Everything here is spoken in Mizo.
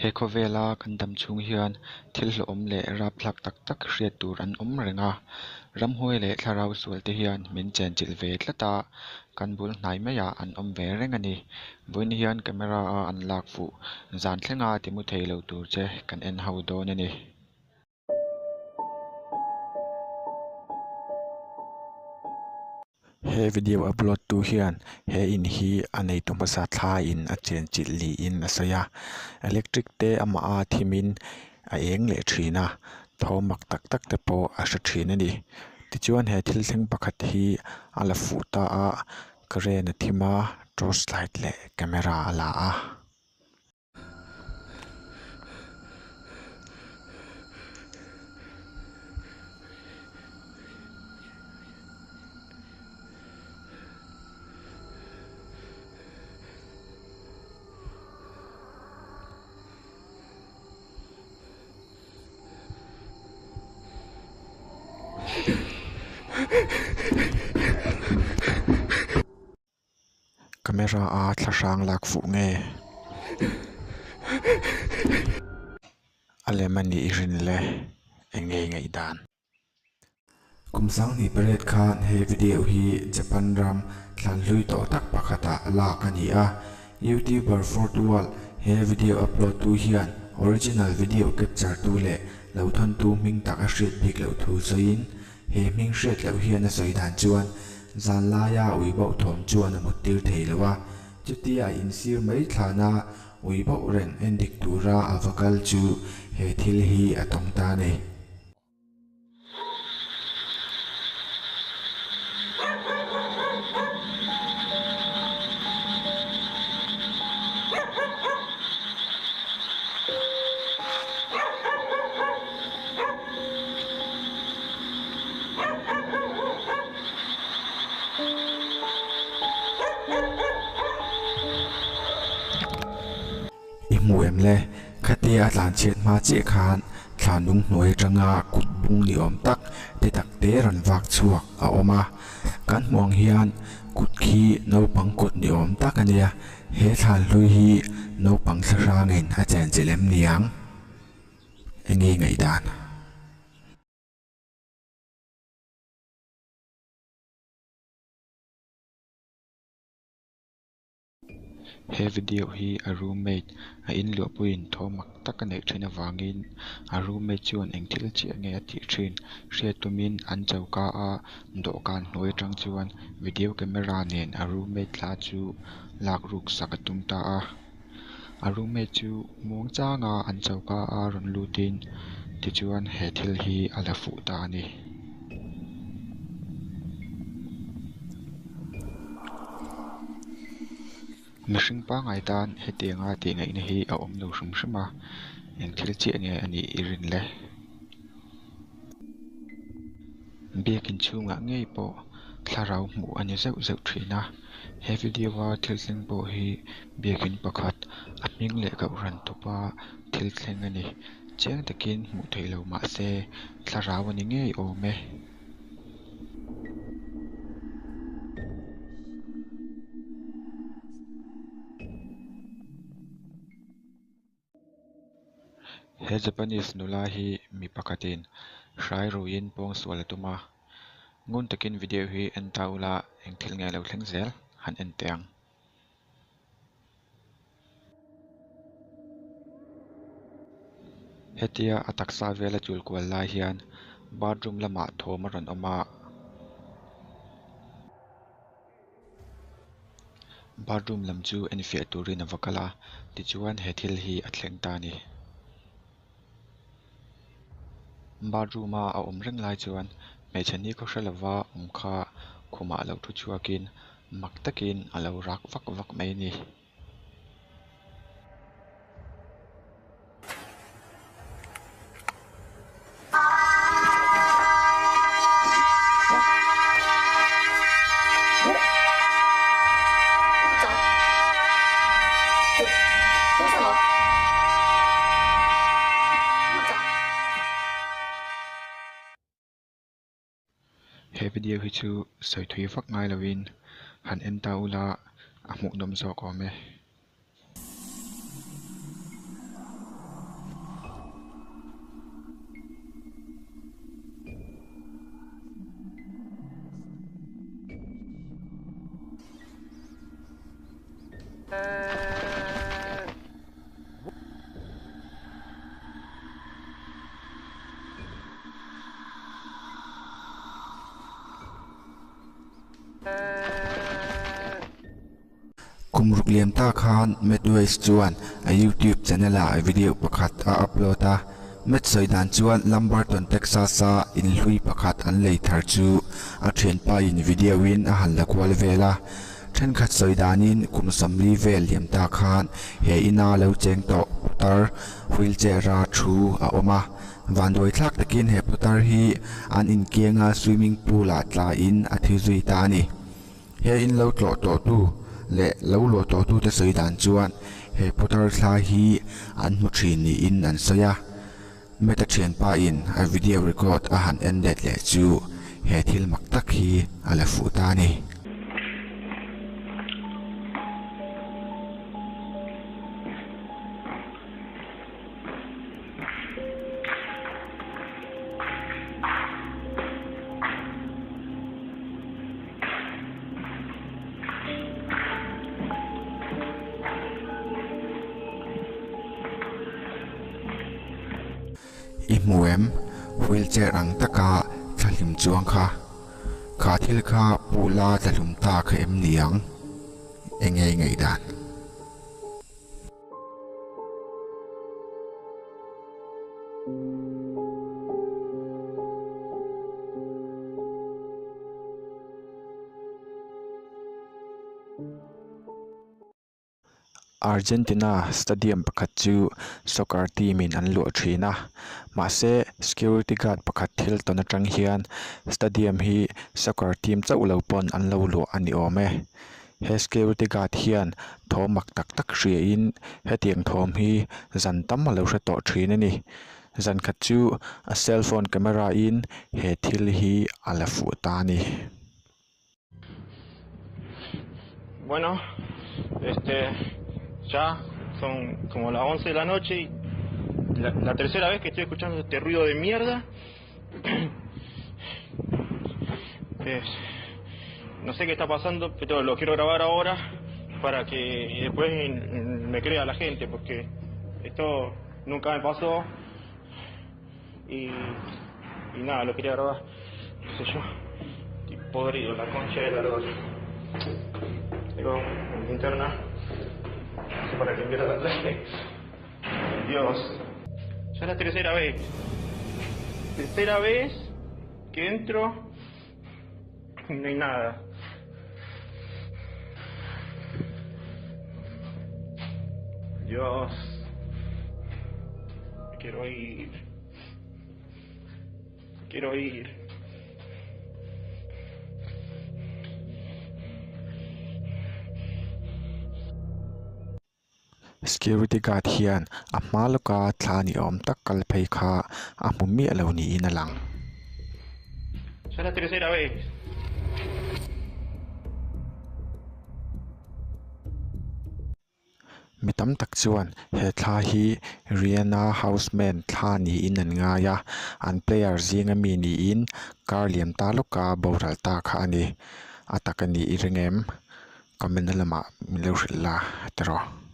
He khawvela kan dam chhung hian thil hlauhawm leh rapthlak tak tak hriat tur an awm reng a, ramhuai leh thlarau sual te hian min chenchilh ve tlat a, kan bul hnai maiah an awm ve reng a ni. Vawiin hian camera a an lak fuh zan thlenga ti mu thei lo tur che kan en ho dawn a ni. He video upload tu hian he in hi a neitu hmasa thla in a chen chilh niin a sawi a electric te amah a thim in a eng leh thin a thawm mak tak tak te pawh a hre thin a ni tichuan he thil thleng pakhat hi a la fuh ta a current a thim a torch light leh camera a la a. Camera a thlahrang lak fuh nge a lem a nih i rin le eng nge ngaih dan. Kum sanghnih pariat khan he video hi Japan ram thlan hlui tawh tak pakhatah lak a ni a, YouTuber Fourth Wall he video upload tu hian original video capture tu leh lo thawntu hming tak a hriat bik loh thu sawiin He hming hriat loh hian a sawi dan chuan zan laia ui bauh thawm chuan a mut tir thei lo a, chutia a insir mai thlana ui bauh reng en dik tura a va kal chu he thil hi a tawng ta a ni. I hmu em le? Khatia a tlan chhiat hma chiah khan thla nung hnuai atanga kut bung ni awm tak te tak te rawn vak chhuak a awm a. Kan hmuh ang hian kut khi naupang kut ni awm tak a nia. He thlan hlui hi naupang thlahrangin a chenchilh em niang? Enge ngaihdan? He video hi a roommate a inluahpuiin thaw mak tak a neih thin avangin a roommate chuan eng thil chiah nge a tih thin hriat tumin an choka a dawhkan hnuai atang chuan video camera nen a roommate thla chu lak ruk sak a tum ta a. A roommate chu muang changa an choka a rawn lutin tichuan he thil hi a la fuh ta a ni. Mihring pangngai tan hetianga tih ngaihna hi a awm lo hrim hrim a, eng thil chiah nge a nih i rin le? Biakin chhungah ngei pawh thlarau hmuh a ni zeuh zeuh thin a, he video a thil thleng pawh hi biakin pakhat a hming leh kohhran tawpa thil thleng a ni. Chiang takin hmuh theih loh mah se thlarau a ni ngei awm e. He Japanese nula hi mi pakhatin hrai ruiin pawng sual a tum a, ngun takin video hi en ta ula eng thil nge lo thleng zel han en teh ang. Hetia a taksa vela chul kual lai hian bathroom lamah thawm a rawn awm a. Bathroom lam chu enfiah turin a va kal a tichuan he thil hi a thleng ta a ni. Bathroom a a awm reng lai chuan hmeichhe ni khaw hre lova awm kha khumah lo thu chhuakin mak takin a lo rak vak vak mai a ni. He video hi chu sawi thui vak ngai lovin han en ta ula a hmuhnawm zawk awm e. Kum ruk liam ta khan Matt West chuan a YouTube channel ah video pakhat a upload a. Matt sawi dan chuan Lumberton, Texas a in hlui pakhat an lei thar chu a thianpa in video in a han la kual vel a. Thenkhat sawi danin kum 40 vel liam ta khan he ina lo cheng tawh putar wheelchair a thu a awm a. Vanduai thlak takin he putar hi an inkianga swimming pool ah tla in a thi zui ta a ni. He in lo tlawh tawh tu leh lo luah tawh tu te sawi dan chuan he putar thla hi an hmu thin niin an sawi a. Meta thianpa in a video record a han en let leh chu he thil mak tak hi a la fuh ta a ni. I hmu em? Wheelchair ang taka thlahlim chuang kha. Kha thil kha puhla tlahlum ta kha em ni ang? Enge i ngaihdan? Argentina stadium pakhat chu soccer team in an luah thin a mahse security guard pakhat thil tawn atang hian stadium hi soccer team chauh lo pawn an lo luah a ni awm e. He security guard hian thawm mak tak tak hria in hetiang thawm hi zan tam a lo hre tawh thin a ni. Zan khat chu a cellphone camera in he thil hi a la fuh ta a ni. Bueno, este, ya son como las 11 de la noche y la, la tercera vez que estoy escuchando este ruido de mierda. Es, no sé qué está pasando, pero lo quiero grabar ahora para que después me crea la gente, porque esto nunca me pasó y, y nada, lo quería grabar. No sé yo, estoy podrido, la concha de la lora. Tengo mi linterna, no sé para qué mierda la traje. Dios, ya es la tercera vez. Tercera vez que entro y no hay nada. Dios, me quiero ir. Quiero ir. Security guard hian a hma lawka thla ni awm tak kal phei kha a hmu miah lo niin a lang. Ya es la tercera vez. Mi tam tak chuan he thla hi Rihanna Houseman thla niin an ngai a, an player zinga mi niin kar liam ta lawka boral ta kha a ni. A tak a nih i ring em? Comment na lamah min lo hrilh la tiraw.